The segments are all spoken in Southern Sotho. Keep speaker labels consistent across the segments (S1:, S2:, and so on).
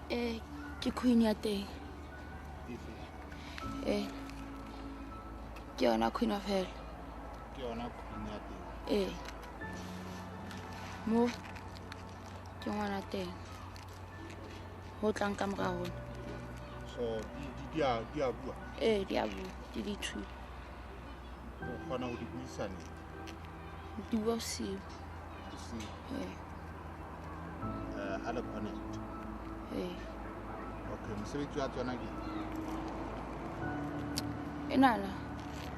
S1: Ke queen ya teng. Ke yona queen of hell.
S2: Ke yona queen ya teng.
S1: Mo ke ngwana teng. Ho tlang ka mora rona.
S2: So di a bua?
S1: Di a bua, di di two.
S2: O kgona ho di buisana?
S1: Di bua bosiu.
S2: Bosiu? Ha le connect? Okay, mosebetsi wa tsona ke?
S1: Enana,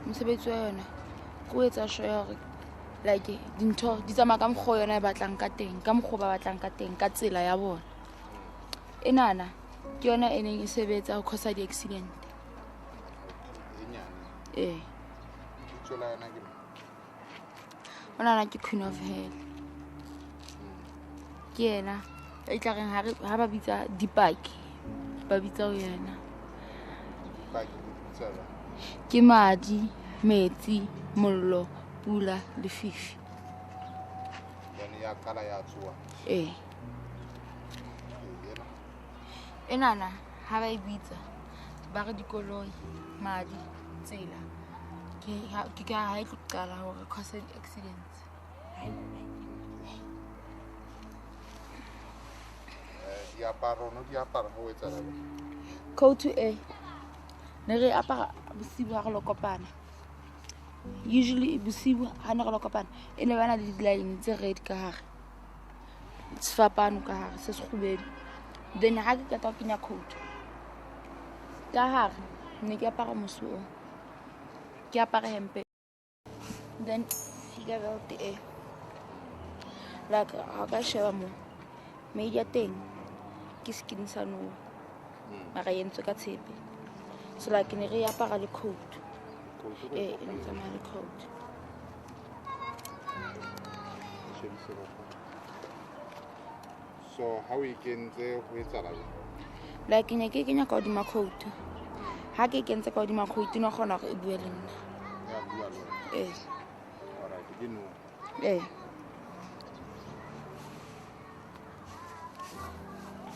S1: mosebetsi wa yona ke ho etsa sure hore like dintho di tsamaya ka mokgwa o yona e batlang ka teng, ka mokgwa o ba batlang ka teng, ka tsela ya bona. Enana ke yona e neng e sebetsa ho cause di-accident.
S2: E nyane. Lebitso la yona ke mang?
S1: Onana ke Queen of Hell. Ke yena e tla reng ha ba bitsa dipaki, ba bitsa ho yena.
S2: Dipaki di bitsa jwang?
S1: Ke madi, metsi, mollo, pula, lefifi.
S2: Yone ya qala ya tsoha.
S1: Enana ha ba e bitsa ba re dikoloi, madi, tsela. Ke ka ha e tlo qala hore cause di-accidents.
S2: Diaparo no diaparo ho etsahala jwang?
S1: Coat e ne re apara bosibu ha re lo kopana. Usually bosibu ha ne re lo kopana e ne ba na le di-line tse red ka hare. Sefapano ka hare se sekgubedu. Then ha ke qeta ho kenya coat ka hare ne ke apara mose o. Ke apare hempe. Then figure belt e. Like ha ka sheba mo made ya teng ke skin sa no. Mara e entswe ka tshepe. So like ne re apara le coat. E ne tsamaya le coat.
S2: So ha o e kentse ho etsahala jwang?
S1: Like ne ke kenya ka hodima coat. Ha ke kentse ka hodima coat no kgona hore e bue le nna.
S2: Ya bua le wena. Alright, ke no.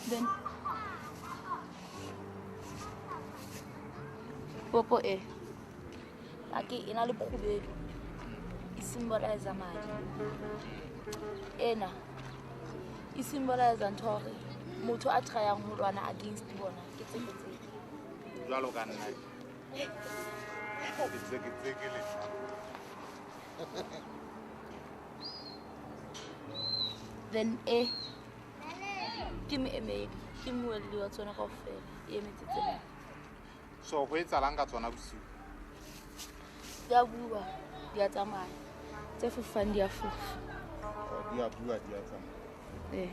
S1: Then popo e ake e na le bokgubedu, e symbolize madi. Ena e symbolize ntho hore motho a tryang ho lwana against bona ke tseketseke.
S2: Jwalo ka nna. Ke tseketseke le nna.
S1: Then e ke moemedi, ke mmuelli wa tsona kaofela, e emetse tsena.
S2: So ho etsahalang ka tsona bosiu?
S1: Di a bua, di a tsamaya. Tse fofang di a fofa.
S2: Di a bua, di a tsamaya.